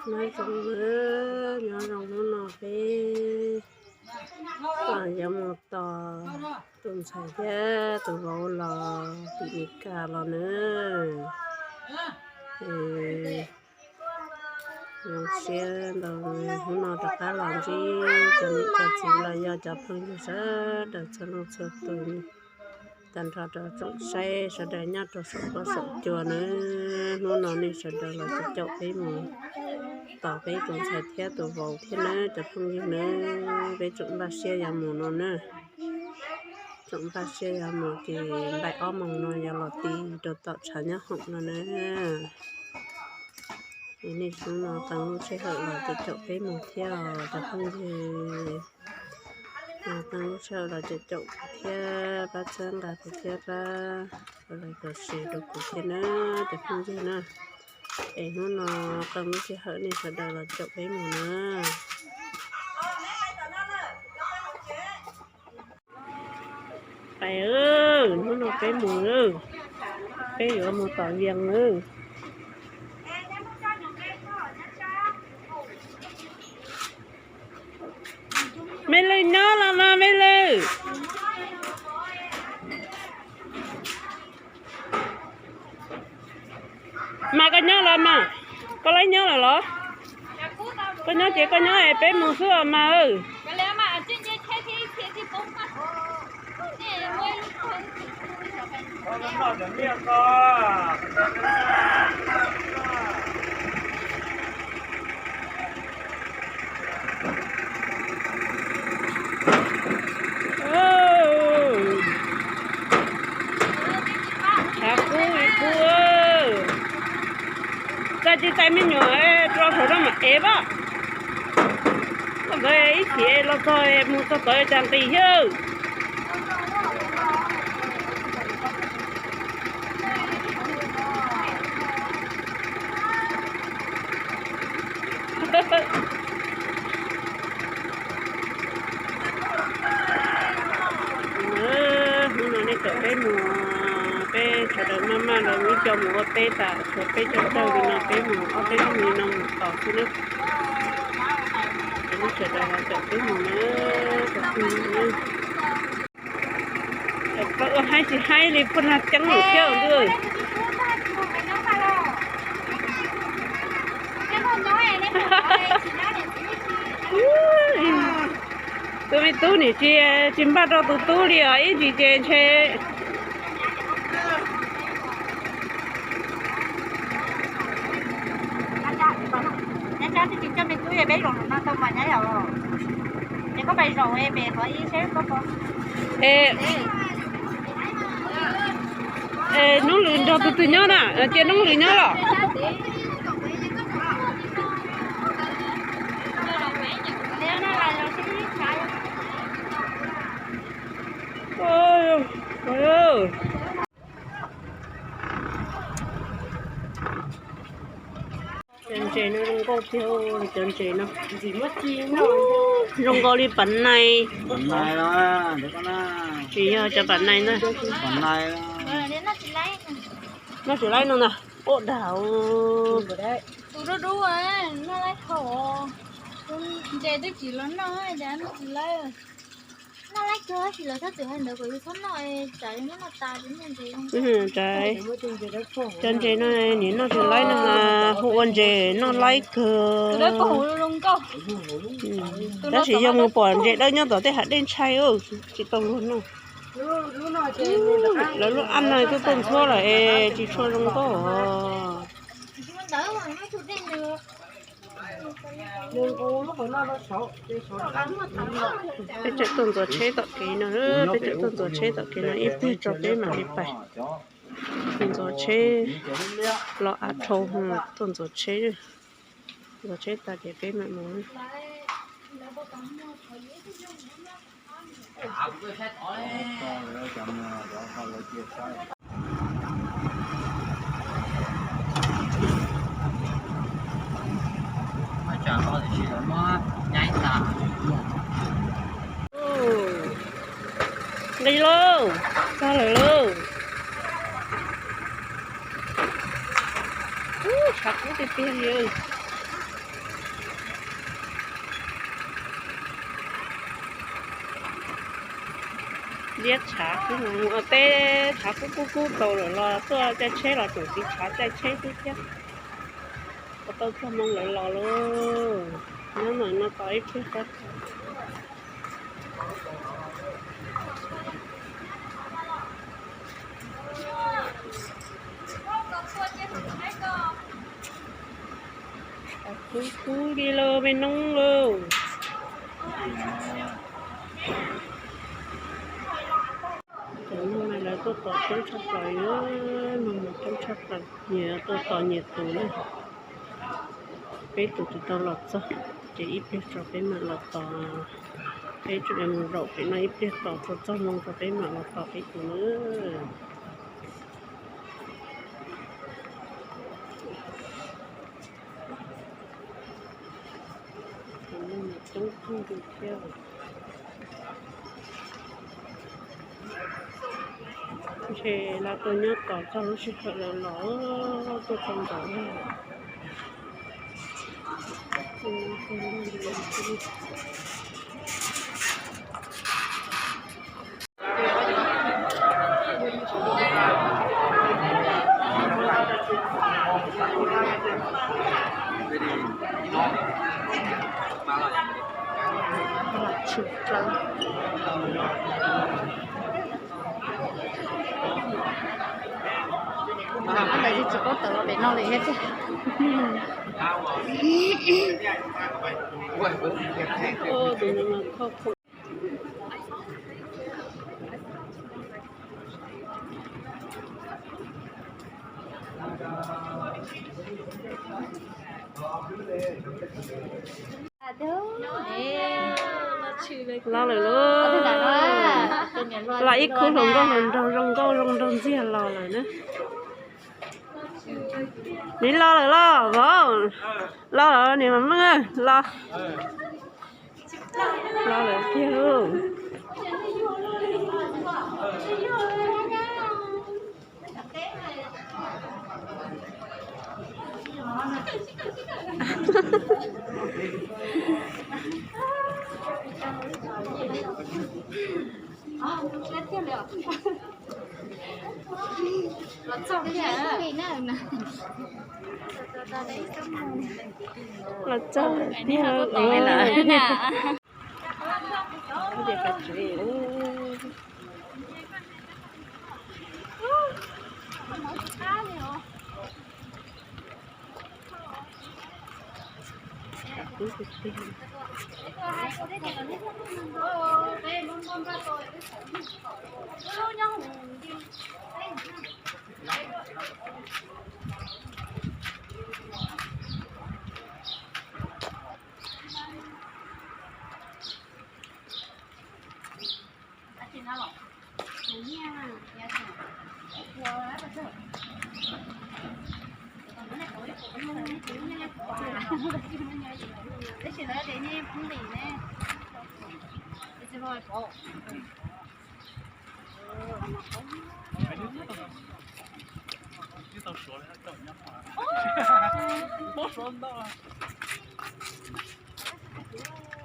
Nyob zoo na, nyob zoo hnub no peb yuav mus tos tus ntxhais thiab tus vauv los tim Mes Kas los na. Zoo siab ntau, hnub no rov qab los ntsib cov niam cov txiv los yog cov phooj ywg sawv daws txhua leej txhua tus, tag nrho rau tsoom saib sawv daws nyob rau saum huab saum cua na. Hnub no nej sawv daws los caum peb mus tos peb tus ntxhais thiab tus vauv thiab na cov phooj ywg na. Peb tseem npaj siab yuav mus no na. Tseem npaj siab yuav mus ces npaim ob moos no yuav los ti rau tom tshav nyob hoom no na. Es nej hnub no qee lub sij hawm los caum peb mus thiab os cov phooj ywg. Qee lub sij hawm los caum kuv thiab pab txhawb nqa kuv thiab pab like share rau kuv thiab na cov phooj ywg na. Es hnub no qee lub sij hawm nej sawv daws los caum peb mus na. Pais, hnub no peb mus, peb yuav mus tom Vias. Me Lwm nyob los mas Me Lwm? Mas koj nyob los mas, koj laib nyob lawm los? Koj nyob ces koj nyob es peb mus xwb os mas. Tshav kub li kub. Txaij tsis txaij me nyuam rau saum no mas ev pab. Koj ntawd ib chim los txog mus txog tod cas nqis thiab. Hnub no nej caum peb mus, peb sawv daws maj maj los ib co mus ua teb tas, tshuav peb caug caug li no peb mus ob peb lub li no mus tos xwb na. Ces nej sawv daws caum peb mus na, caum peb mus na. Ua haib tsis haib li puag nag ceeb lawm thiab ntuj. Tus me tub nim tsis, tsis npaj rau tus tub li os, ib ntsis ces ntshe. Noob Lwm nrog tus twg nyob na? Cia Noob Lwm nyob los. Cov ntses no zoo nkauj tiag, cov ntses no zoo nkauj li pam nais. Tsis yog cov pam nais na. Noj tsis laib no na. Ua dag. Tus dub dub noj laib hau. Ntses twb tsis los noj, noj tsis laib. Noj laib kawg, tab sis lawv thaj txwm hais ntawd kom yus txhob noj, tsam yus muab noj tas ces muaj ntses. Cov ntses no nim noj tsis laib no mas hu ua ntses noj laib kawg. Tab sis yog mus pom ntses dawb nyob tom tej hav dej ntshai, tsis tau luag noj. Lawv lub ab no tuaj tuaj ntxhuab lawm es tsis tshua zoo nkauj os. Peb tseem tuaj ntxuav tsheb tom kev no, peb tseem tuaj ntxuav tsheb tom kev no ib pliag tso peb mam li pais. Ntxuav tsheb los av dhau, tuaj ntxuav tsheb, ntxuav tsheb tas ces peb mam mus. Nqis lauj, txog lawm lauj. Tshav kub tiag tiag li. Liab tshav xwb no, tej tshav kub kub kub tau lawm los tuaj caij tsheb los tseem txiv tshav caij tsheb xwb thiab. Ua tau txog moo lawv los lauj. Nyob ntawm no tos ib pliag tso. Kub kub li lauj, me noob lauj. Cov neeg no lawv tuaj tos coob tshaj plaws, neeg mus coob tshaj plaws, nyias tuaj tos nyias tus na. Peb tus tsis tau los txog, ces ib pliag tso peb mam los tos. Peb tseem mus zaum pem no ib pliag tos txog txog moo tso peb mam los tos peb tus na. Cov neeg coob kawg nkaus thiab. Ntshe lawv tuaj nyob tos txog lub sij hawm lawv los tuaj tau ntawd. Ntawd tsis paub tawm los pem no li thiab tiag. Los lawm lauj. Los ib khub hluas nkauj hluas nraug zoo nkauj zoo nraug ntxiag los lawm na. Neb los lawm los vauv. Los lawm niam Maj Meej los. Los lawm tiag lauj. Los txog tiag.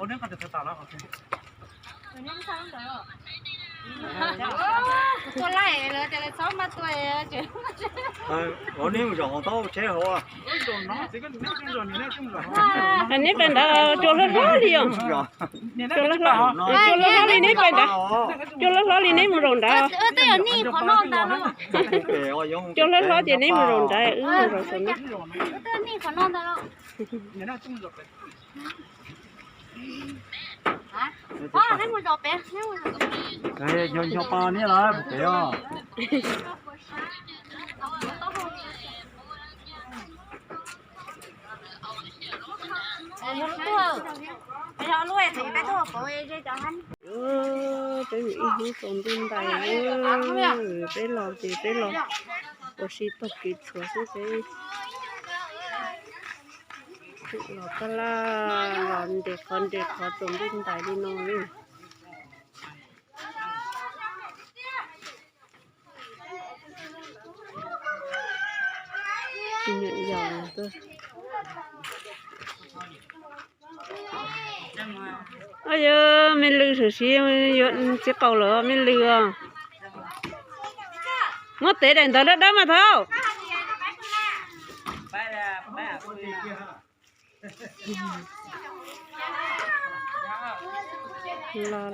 Ua neb qhov tias tus tas los. Tua laij lawv tias lawv txhob maj tua. Ua neb mus zaum hauv tau tsheb hauv. Neb pais ntawd cua hlob hlob li os. Cua hlob hlob, cua hlob hlob li neb pais ntawd. Cua hlob hlob li neb mus zaum ntawd. Cua hlob hlob ces neb mus zaum ntawd, wb mus zaum saum no. Nyob pa neb lawm pem os. Peb mus ib hnub tsaus ntuj ntais, peb los ces peb los ua si taug kev tshuav xwb peb. Los taj laj, los nres qhov nres qhov tsaus ntuj ntais li no. Tsis nyiam yos tuaj. Yog me Me lw tam sim yuav txiv qaub lawm, me lw os. Muab tev daim ntawv dawb dawb mas thaub. Los lawm.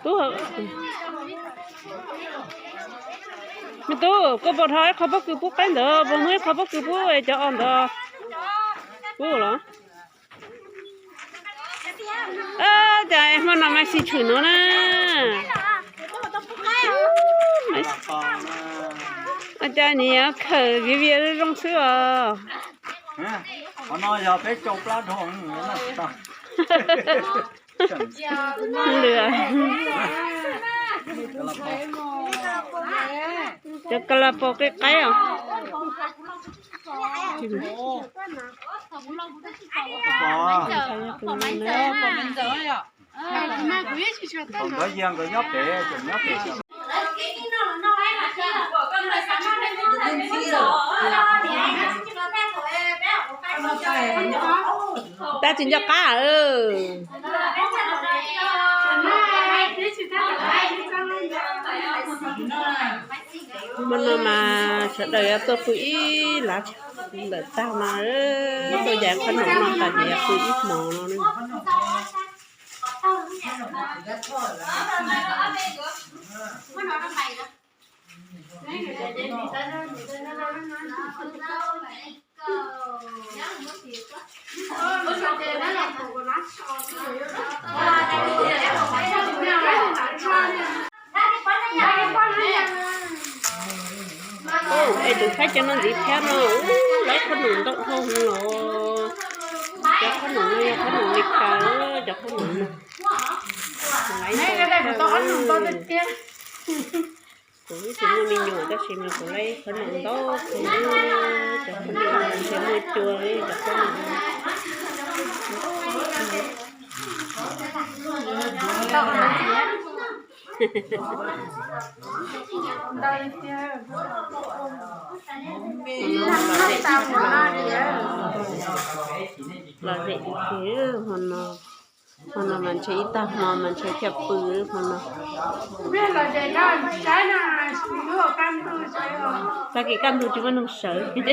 Tub, me tub, koj puas dhau ib qho pob kws pub qaib ntawd, puas muaj ib qho pob kws pub cov os ntawd pub los? Cas hmo no mas xi tshwm no na. Cas nws yuav khawm viv vias zoo xwb os. Qhov no yog peb cau plab dhau. Lwm, cov ka la pos qib qaib os. Tab tsis nco qab. Hmo no mas sawv daws yuav tuaj pw ib lab ntawm tag mas, tuaj yav qhob noom no tas ces yuav pw ib hmos no. Es tus Thaib cov no ntxiv thiab no, lawv qhob noom ntau dhau los. Cov qhob noom no yog qhob noom Amelikas, cov qhob noom no. Kuv ib tsis muaj me nyuam tab sis mas kuv laib qhob noom ntau kawg, cov qhob noom no ntshe muaj cua li cov qhob noom no. Lom zem tiag tiag hmo no. Hmo no mas ntshe ib tag hmo mas ntshe thiaj pw hmo no. Tag kis kaj ntug tsis muaj neeg sawv. Tus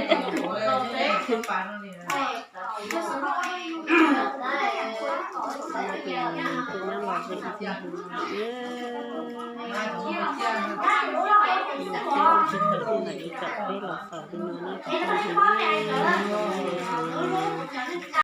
nyob lom zem tiag. Tus nyob lom zem tiag. Tus nyob lom zem tiag.